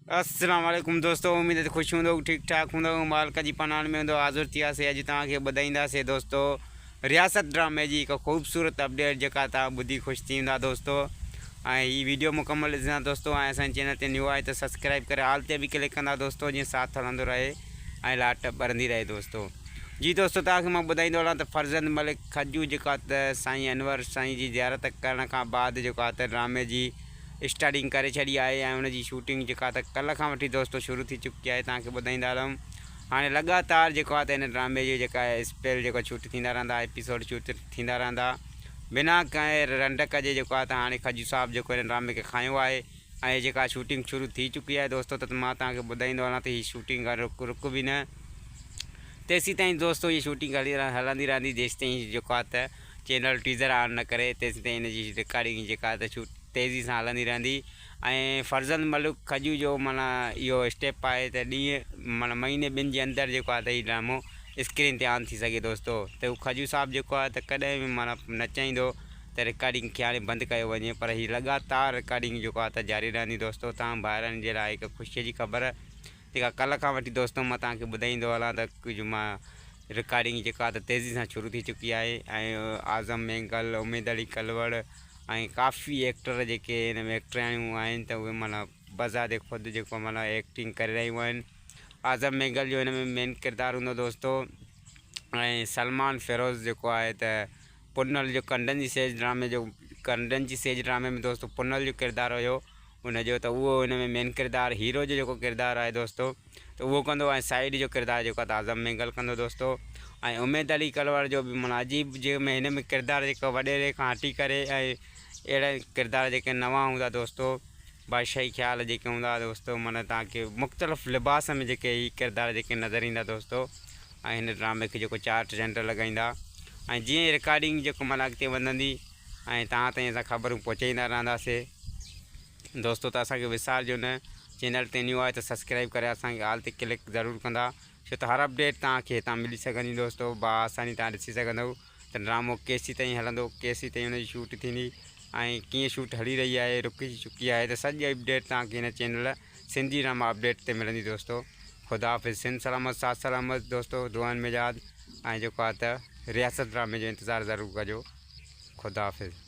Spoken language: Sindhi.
السلام عليڪم دوستو اميد ته خوش هوندو ٺيڪ ٺاڪ هوندو مالڪ جي پناهن ۾ هوندو حاضر ٿياسي اڄ توهان کي ٻڌائينداسي دوستو رياست ڊرامي جي هڪ خوبصورت اپڊيٽ جيڪا توهان ٻڌي خوش ٿي ويندا دوستو ۽ هي ويڊيو مڪمل ڏسندا دوستو ۽ اسان جي چينل تي نيو آهي ته سبسڪرائب ڪري آل تي به ڪلڪ ڪندا دوستو جيئن ساٿ هلندو رهي ۽ لاٽ ٻرندي رهي دوستو جي دوستو توهان کي مان ٻڌائيندو هلان ته فرزند ملڪ کجو جيڪا ته سائين انور سائين جي زيارت ڪرڻ کان بعد جيڪا ته ڊرامي جي اسٽارٽنگ ڪري ڇڏي آهي ۽ ان جي شوٽنگ جيڪا ته ڪلهه کان وٺي دوستو شروع ٿي چڪي آهي توهان کي ٻڌائيندا هلون هاڻي لڳاتار جيڪو آهي ته هن ڊرامي جو جيڪا اسپيل جيڪو شوٽ ٿيندا رهندا ايپيسوڊ شوٽ ٿيندا رهندا بنا ڪنهن رنڊڪ جي جيڪو آهي ته هاڻي کجو صاحب جيڪو هن ڊرامي کي کنيو آهي ۽ جيڪا شوٽنگ شروع ٿي چڪي آهي دوستو ته مان توهان کي ٻڌائيندو هلان ته هي شوٽنگ رڪ رڪ به نه تيسين تائين دوستو هي شوٽنگ هلي هلندي رهندي جيستائين جيڪو آهي ته چينل ٽيزر آن نه ڪري تيسين تائين هن جي رڪارڊنگ جيڪا آهي ته شوٽ تيزي سان هلندي رهندي ۽ فرزند ملڪ کجو جو معنيٰ اهو اسٽيپ آهي ته ڏينهن معنيٰ مهيني ٻن جي اندر جيڪو آهي ته هي ڊرامو اسڪرين تي آن ٿي سگهي دوستو ته هو کجو صاحب جيڪو آهي ته ڪڏهن به معنيٰ نه چاهيندو ته رڪارڊنگ کي هاڻي بند ڪيو وڃي پر هي لڳاتار رڪارڊنگ جيڪو آهي ته جاري رهندي دوستو تان ڀائرن جي لاء هڪ خوشي جي خبر جيڪا ڪلهه کان وٺي دوستو مان توهان کي ٻڌائيندو هلان ته ڪجهه مان رڪارڊنگ جيڪا ته تيزي سان شروع ٿي چڪي آهي ۽ اعظم مينگل اميد علي ڪلوڙ ۽ ڪافي ايڪٽر جيڪي هن ۾ ايڪٽرياڻيون آهن ته اهي معنيٰ بذات خود جيڪو معنيٰ ايڪٽنگ ڪري رهيون آهن اعظم مينگل جو هن ۾ مين ڪردار هوندو دوستو ۽ سلمان فيروز جيڪو آهي ته پنل جو ڪنڊن جي سيج ڊرامي جو ڪنڊن جي سيج ڊرامي ۾ دوستو پنل جو ڪردار هيو ان جو ته اهو هن ۾ مين ڪردار هيرو جو جيڪو ڪردار آهي دوستو ته اهو ڪندو ۽ سائيڊ جو ڪردار جيڪو آهي ته اعظم مينگل ڪندو دوستو ۽ اميد علي ڪلوڙ جو به معنيٰ عجيب جنهن ۾ هن ۾ ڪردار جيڪو وڏيري کان هٽي ڪري ۽ اهڙا ڪردار جيڪي نوان هوندا دوستو بادشاهي خيال جيڪي هوندا دوستو معنيٰ توهان کي مختلف لباس ۾ جيڪي هي ڪردار جيڪي نظر ايندا دوستو ۽ هن ڊرامي کي جيڪو چار چنڊ لڳائيندا ۽ جيئن رڪارڊنگ جيڪو معنيٰ اڳتي وڌندي ۽ توهان تائين اسان خبرون پهچائيندا رهنداسي دوستو ته اسان کي وسارجو نه چينل تي نيو آهي ته سبسڪرائب ڪري اسان کي آل تي ڪلڪ ضرور ڪندا ڇو ته هر اپڊيٽ توهان کي هتان ملي سگهندي دوستو با آساني توهان ڏسي سگهندو ته ڊرامو ڪيسي تائين هلندو ڪيسي تائين ان جي شوٽ ٿيندي ۽ ڪيئن شوٽ هلي رهي آهي رڪجي چڪي آهي ته سڄي اپڊيٽ توهان کي هن چينل سنڌي ڊراما اپڊيٽ تي ملندي دوستو خدا حافظ سنڌ سلامت ساٿ سلامت دوستو دعائن ۾ ياد ۽ جيڪو آهي ته رياست ڊرامي جو انتظار ضرور ڪجو خدا حافظ.